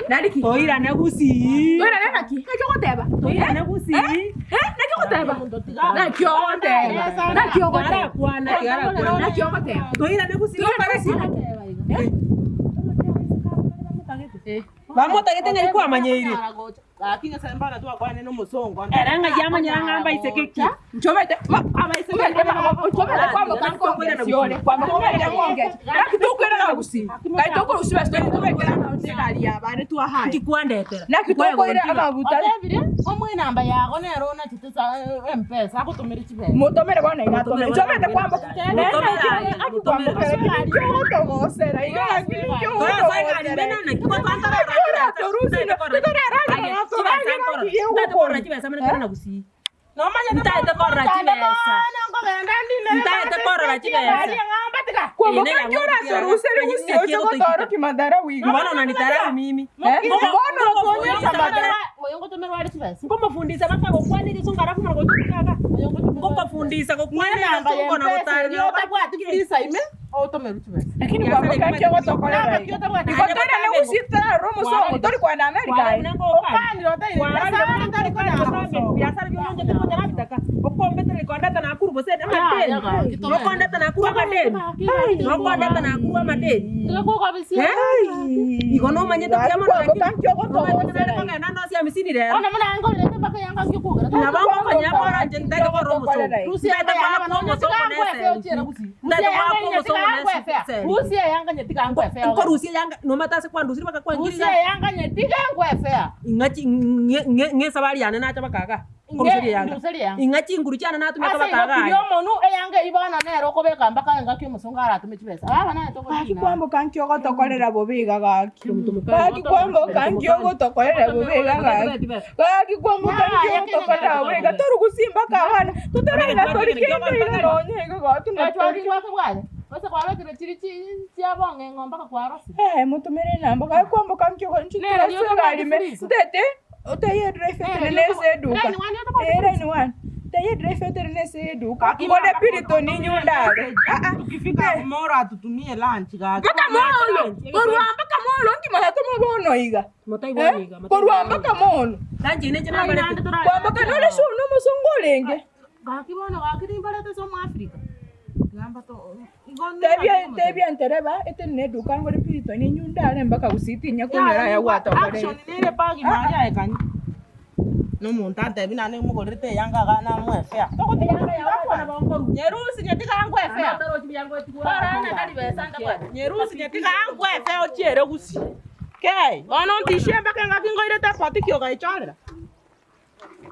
Nari ki? Toirane gusii. Toirane naki? Naki ogoteba? Toirane gusii. Eh? Naki ogoteba? Naki ogoteba? Naki ogoteba? Arakwana, arakwana. Naki ogoteba? Toirane gusii. Toirane gusii. Eh? Bamotagete ng'ai kwamanyeire. Gaki Nyasae mbana twakwane nomosongo. Ere ng'ai amanyera ng'a mbaiseke ki? Nchomete nchomete kwamboka nkongesi ore kwamboka omanyete nkongesi naki tokoirana gusii kai tokorusia basi tori tobekera egari ya abande twahaya Nki kwandetera? naki tokoira amabuta Otebire omoe enamba yago nere onachete sa mpesa agotomere chibesa. motomere bono iga atomere nchomete kwamboka Motomere aye, motomere. ogotogoosera iga naki ninki Torasoa egari ogotogoosera ime naki gotwantorora Ntaete korora chibesa muna tore na gusii. Ntaete korora chibesa. Ntaete korora chibesa. Kwamboka nki oratorusere gusii oche gotorokia madharau iga Mbona unanitarau mimi? Mbona okonyesa madharau Nkomofundisa bakagokwana egesongo alafu mara gocha kaga. Nkokofundisa gokwana egesongo na gotarera. Lakini kwamboka nki ogotokorera iga Igo toirane gusii torarore omosongo tori kwenda America aye Biasara bionchete konyara bitaka okombetera kondeta nakuru gose amadeni nokondeta nakuru amadeni nokondeta nakuru amadeni igo nomanyete buya mono Kwamboka nki ogotogoosera iga kogenda ndosi amisini rero nabo ngokonya bora inche ntaete korora omosongo ntaete koa omosongo ntaete koa omosongo nkorusia yanga nomanyete ase kwandusire mpaka kwangirira ing'achi ng'e esabari yane nacha mpaka igaa nkoruseria yanga ing'a chinguru chiane natumeka Ase mpaka igo igaa kiria omonu eyanga eyio bono nere okobeka mpaka engaki omosongo aratome chibesa. Baba naye Gaki togochina. kwamboka nki ogotokorera bobe iga gaki gaki kwamboka nki ogotokorera bobe iga gaki gaki kwamboka nki ogotokorera bobe iga torugusie mpaka abana totararera tori kende iga nonye iga gaki Gachwari natori gwake bwaye. Gose kwabekire chiri chi chiabong'eng'o mpaka kwarosire. Eh, motumere enamba gaki kwamboka nki ogo nchi Nere torase egari ime freezer. ntete otaiye drive Nere etere rioto- nese eduka Line one yoto Eh, line one taiye drive etere nese eduka ngore piriton inyundare Ah, ah. Tukifika moro atutumie lunch gaki. mpaka molo korwa mpaka molo nkimanya tomobono iga Eh, korwa mpaka mono kwamboka nore sure nomosongo orenge Gaki bono gaki nimbarete ase omoafrika. Gamba to igo tebia tebia ntereba etenene eduka ngore piriton inyundare mpaka gusii tinya konyora aya gwatokorere Action nere pagi mari aekani. Nomonto antebi naende mogorerete eyanga iga namoe fare. Nyerusi nyetiga angwe fare. Nyerusi nyetiga angwe fare ochiere gusii. Kei, bono ntishie mpaka engaki nkoirete epoti ki ogaichorera.